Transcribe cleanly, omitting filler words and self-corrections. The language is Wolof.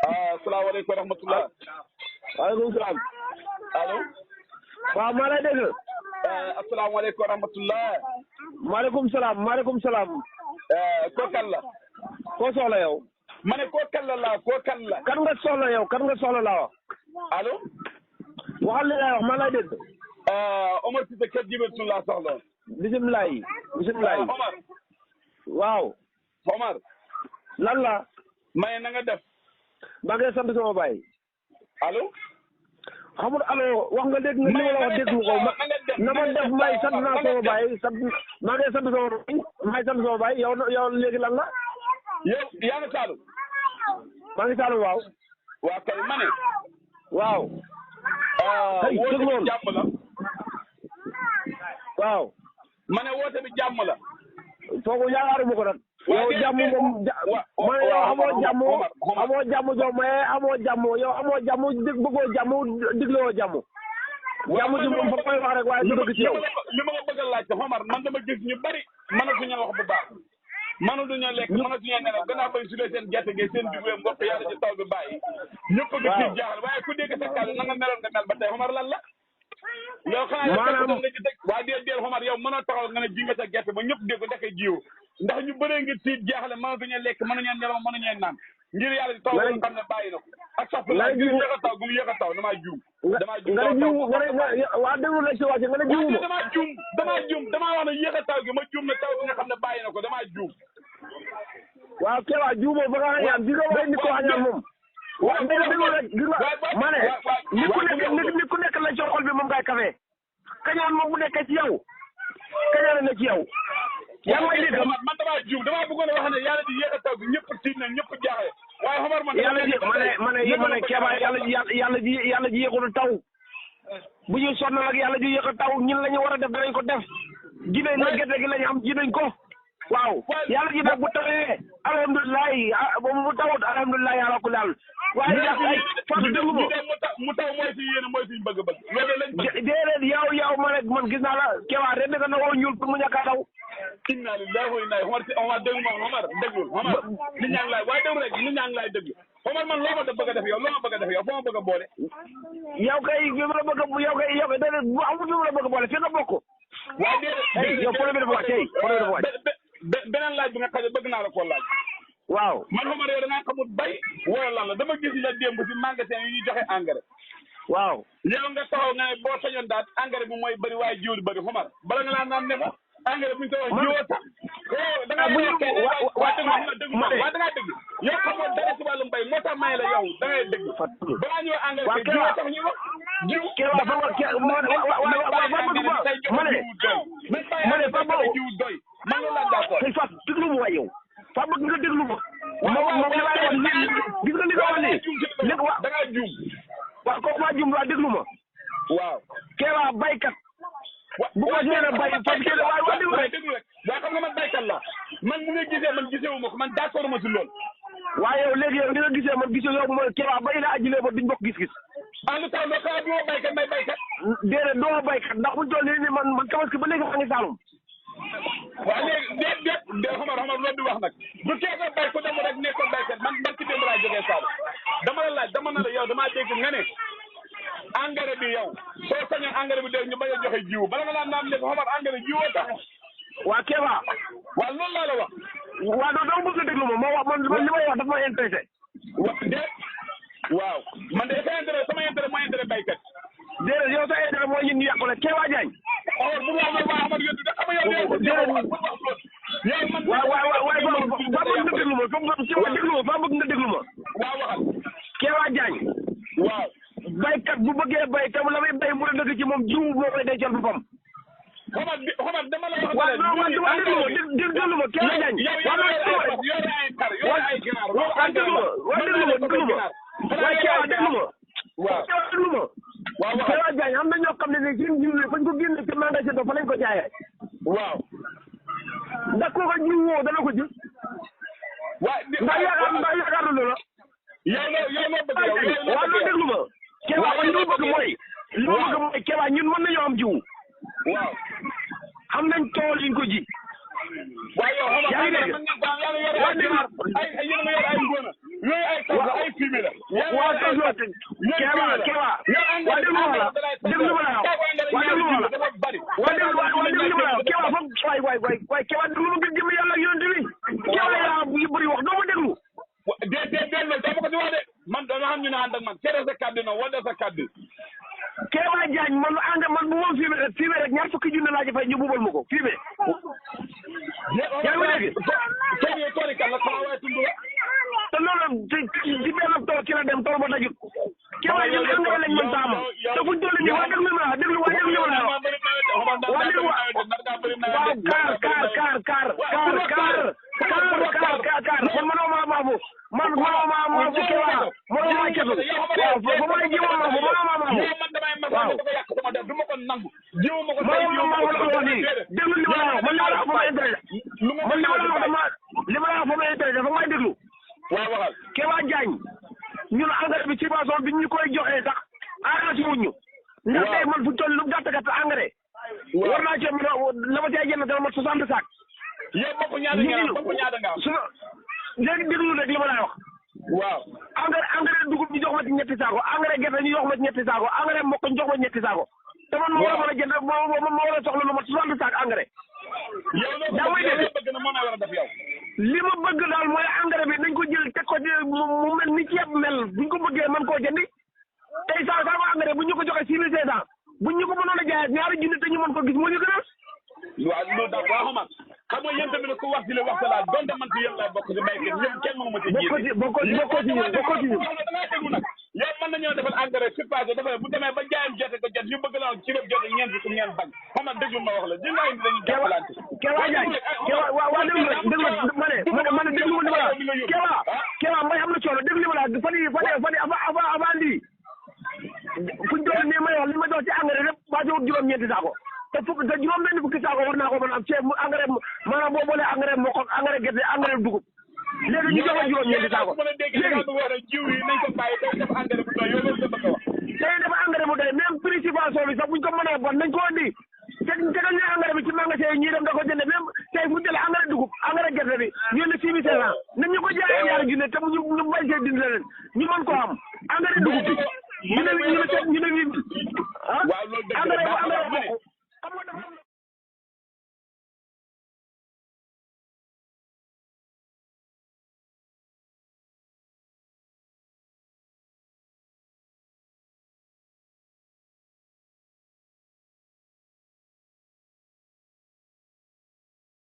asalaamaaleykum wa rahmatulah. waaleykum salaam. allo. waaw maa lay dégg. asalaamaaleykum wa rahmatulah. maaleykum salaam maaleykum salaam. koo kan la. koo soxla yow. ma ne koo kan la koo kan la. kan nga soxla yow kan nga soxla laa wax. allo. waxal li lay wax maa lay dégg. Omar Cissé kër Jibril laa soxla. bisimilah bisimilah. Omar. waaw. Omar. lan la. may na nga def. maa ngi sant sama baay. allo. xamul allo wax nga dégg nga li ma la wax déglu ko na ma def may sant naa sama baay sant maa ngi sant sama baay may sant sama baay yow léegi lan la. yow yaa ngi Saalum. maa ngi Saalum waaw. waa kay ma ne. waaw. hey woote dégg bi jàmm la. waaw. ma ne woote bi jàmm la. foofu yaakaaruma ko nag. yow jàmm moom ma ne yow amoo jàmm amoo jàmm joo maye amoo jàmm yow amoo jàmm bëggoo jàmm diglewoo jàmm. jàmm ji moom fa koy wax rek waaye du dëgg ci yow. li ma nga bëgg a laajte Omar man dama gis ñu bari mënatuñu wax bu baax. mënatuñu lekk mënatuñu nelaw gannaaw bay su dee seen gerte gi seen dugub mboq yàlla ci taw bi bàyyi. ñëpp a ngi ciy jaaxal waaye ku dégg sa kàddu na nga meloon nga mel ba tey Omar lan la. yow xanaa yow nga ci teg waa déel Omar yow mën a taxaw nga ne ji nga sa gerte ba ñëpp dégg ndeke jiw ndax ñu bëree ngi tiit jaaxle mënatuñu lekk mënuñu nelaw mënuñu naan ngir yàlla ci taw bi xam ne bàyyi na ko ak sax la gu yéex a taw gu mu yéex a taw damaa juum nga ne jiw waa déglu la si wàcce nga ne jiw ma damaa juum damaa wax ne yéex a taw gi ma juum ne taw bi nga xam ne bàyyi na ko damaa juum waaw kee waa jiw moom ba nga xañaan di nga wax nit ko xañaan moom waaw déglu rek gis nga ma ne nit ku nekk la ci xol bi moom ngay kafe kañaan moom bu nekkee ci yow kañaan na ci yow yaa ngi may dégg man damaa juum damaa bëggoon a wax ne yàlla di yéex a taw bi ñëpp tiit na ñëpp jaaxle waaye Omar man yàlla ji ma ne Keba yàlla ji yéexul taw bu ñu sonn ak yàlla ji yéex a taw ñun la ñu war a def danañ ko def ji nañ na gerte gi la ñu am ji nañ ko waaw yàlla ji nag bu tawee alhamdulilah bu tawut alhamdulilah ala kulli haal waaye ay Fatou déglu ma mu taw mooy si yéene mooy suñu bëgg-bëgg loolu lañ bëgg déedéet yow man gis naa la Keba ren nga na woo ñuul pour mu ñàkk a taw inna lillahi wa inna ilayhi Omar déglu ma Omar déglul Omar nit ñaa ngi laay waaye déglu rek nit ñaa ngi laay déglu Omar man loo ma bëgg a def yow foo ma bëgg a boole yow kay bi ma la bëgg a yow kay déedéet bu amul bi ma la bëgg a boole fi nga bokk waaye déedéet yow problème dafa wàcc problème dafa wàcc beneen laaj bi nga xam ne bëgg naa la koo laaj waaw man Omar yow da ngaa xamul bay wala lan la dama gis la démb si magasin yi ñuy joxe engrais waaw yow nga taxaw nga ne boo sañoon daal engrais bi mooy bëri waaye jiw di bëri Omar bala nga laa naan ne ko engrais bu ñu ko wax jiwoo sax da ngaa dégg yow xamoo dara si wàllu mbay moo tax may la yow da ngay dégg balaa ñëw engrais bi jiwoo sax ñu wax jiw jiw doy man loolu laa d'accord tey Fatou déglu ma waay yow Fatou bëgg nga déglu ma moom li may wax gis nga li nga wax nii léegi wa da ngaa juum waaw kooku maa juum waa déglu ma waaw Keba baykat bu ko nee na bay parce que waaye déglu rek waaye xam nga man baykat la man mu nga gisee man gisee wu ma ko man d'accord ma si lool waaye yow léegi yow ni nga gisee man gisee yow mooy Keba bay la ajilee ba duñ bokk gis-gis en tout cas xanaa du ma baykat may baykat déedéet doo baykat ndax buñ toll nii man tabaski ba léegi maa ngi Saalum waaw léegi déet xamar loolu di wax nag bu keesoo bay ko dama rek nekkoon baykat man ci démb laa jógee Saalum dama la laaj dama na la yow damaa dégg nga ne engrais bi yow soo sañoon engrais bi dee ñu bañ a joxe jiwu bala nga laa naan ne ko xamar engrais jiwoo tax waa Keba waaw loolu laa la wax waaw dama bëgg nga déglu ma moo wax man li may wax dafa ma intéressé waaw man de sa intérêt sama intérêt mooy intérêt baykat déedéet yow sa intérêt mooy ñun ñu yàqule Keba Diagne bu wax ma waa xamar yónni de xam nga yow man waaye fa bëgg nga déglu ma fa bëgg nga déglu ma waaw waxal Keba Diagne waaw baykat bu bëggee bay te la muy bay mu la dëgg ci moom jiw moo koy dencal boppam xamar dama la wax waaw non man déglu ma Keba Diagne waaw Keba Diagne am na ñoo xam ne ne seen jiw yi fañ ko génne ci magasin fa lañ ko jaayee waaw ndax kooka jiw woo dana ko jël ndax yaakaar na la yow moo bëgg yow waaw loolu déglu ma Keba man li ma bëgg mooy Keba ñun mën nañoo am jiw waaw xam nañ tool yi ñu ko ji waaye yow yaa ngi dégg ay ngóona yooyu ay fumier la. waaw tos la Kéba waa déglu ma la déglu ma la waa déglu ma la Kéba foog waay Kéba déglu ma gën jëm yàlla yonent bi Kéba yaa yu bëri wax doo ma déglu. déedéet loolu dama ko ci wax de man dama xam ñu ne ànd ak man cere sa kàddu noonu wala sa kàddu. Kéba Diagne man man bu ma fumier rek ñaar fukki junne laa ci fay ñu bubal ma ko fumier. yaa ngi dégg. te loolu ci benn tool ci la dem tool ba dajut. Kéba ñun engrais lañ mën taam te fuñ toll nii waa déglu ma la déglu waa déglu ma la waa déglu waaw kaar man manoo maa maafu man manoo maa maafu Kéba manoo maa cetu waaw fa may jiwoon maafu manoo maa maafu waaw manoo maa maafu la ko wax nii déglu li ma la wax man li ma la wax fa may intéressé man li ma la wax dama li ma la wax fa may intéressé fa may déglu waaw waxal Kéba Diagne ñun engrais bi subvention bi ñu koy joxee sax arrangé wuñ ñu. ndax tey man fu toll lu gàtt engrais. war naa cee mën a la ma cee jënd dama mat 60 sacs. yow bopp ñaata nga am su léegi déglu rek li ma lay wax. waaw engrais dugub ñu jox ma ci ñetti saako engrais gerte ñu jox ma ci ñetti saako engrais mboq ñu jox ma ci ñetti saako. te man ma war a mën a jënd ma war a soxla lu mat 60 sacs engrais. yaa may dégg bëgg na mën a war a def yow. li ma bëgg daal mooy engrais bi nañ ko jël teg ko ci mu mel ni ceeb mel buñ ko bëggee mën koo jëndi tey saako engrais bu ñu ko joxee 6500 buñ ñu ko mënoon a jaayee ñaari junni te ñu mën ko gis moo ñu gënal. waaw loolu daal waaw xam nga yéen tamit ku wax ci li wax sa laaj donte man ci yéen laay bokk ci béykat ñëpp kenn mënu ma ci jiite. bokkoo ci ñun yow mën nañoo defal engrais surpassé dafa bu demee ba jaayam jote ko jot ñu bëgg la ci rëb jote ñeent fukk ñeent bañ xam nga déglu ma wax la di nga indi dañuy jàppalante. Kéba Diagne waa déglu ma ne déglu li ma la Kéba mbay am na coono déglu li ma la fan yi avant lii fuñ doon nii may wax li ma jox ci engrais lépp waa joxut juróom-ñeenti saako te juróom-benn fukki saako war naa ko mën a am ceeb engrais maanaam boo boolee engrais mboq ak engrais gerte engrais dugub léegi ñu joxe juróom-ñeenti saako léegi jiw yi nañ ko bàyyi tey def engrais bu doy yow loolu nga bëgg a wax. tey dafa engrais bu doy même prix subvention bi sax buñ ko mënee bon nañ ko andi tegal ñu engrais bi ci magasin yi ñuy dem da ko jënde même tey fu ñu jëlee engrais dugub engrais gerte bi